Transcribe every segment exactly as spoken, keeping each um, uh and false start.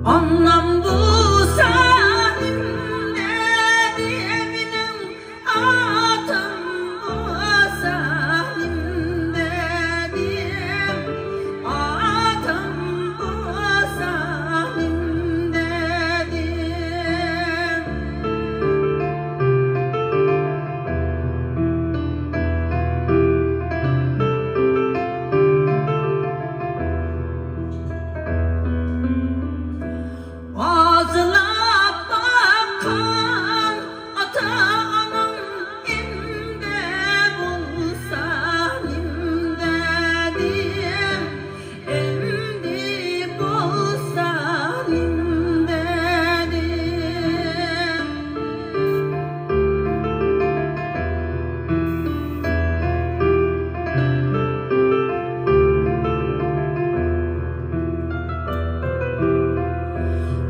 ئانام بولسا نېمە دېدىم، ئاتام بولسا نېمە دېدىم، ئاتام بولسا نېمە دېدىم. ئازلاپ باققان ئاتا-ئانام ئەمدى بولسا نېمە دېدىم، ئەمدى بولسا نېمە دېدىم.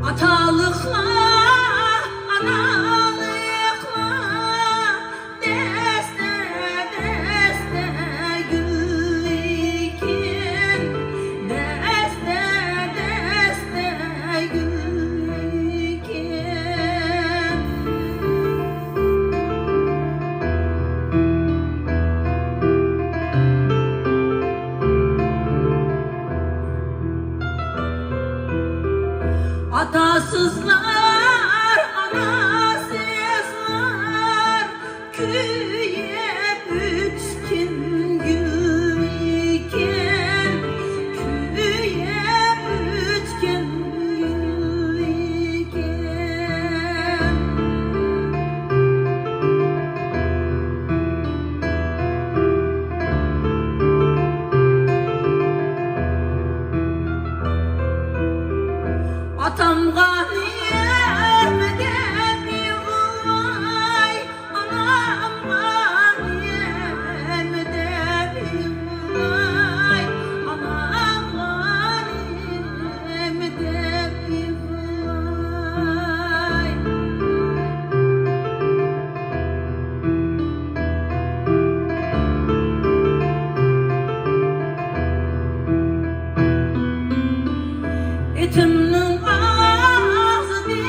ئاتالىقلار، ئانالىقلار، دەستە-دەستە گۈللىكىن، دەستە-دەستە گۈللىكىن. ئاتاسىزلار، ئاناسىزلار، كۆيۈپ ئۆچكەن گۈل ئىكەن، كۆيۈپ ئۆچكەن گۈل ئىكەن. ئاتامغا نېمە دەپ يىغلاي، ئانامغا نېمە دەپ يىغلاي، ئانامغا نېمە دەپ يىغلاي. ئېتىمنىڭ ئاغزىنى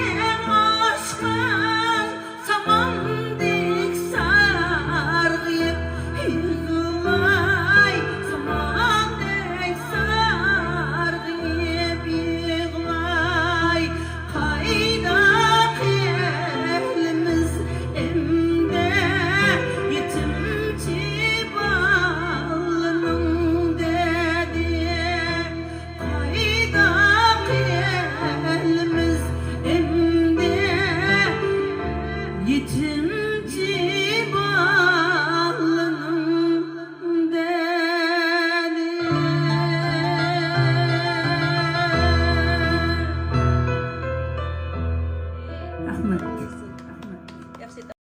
ئاچقان ساماندەك سارغىيىپ يىغلاي، ساماندەك سارغىيىپ يىغلاي. قايدا قىلىمىز ئەمدى يېتىمچى بالىنىڭ دەردى؟ قايدا قىلىمىز ئەمدى يېتىم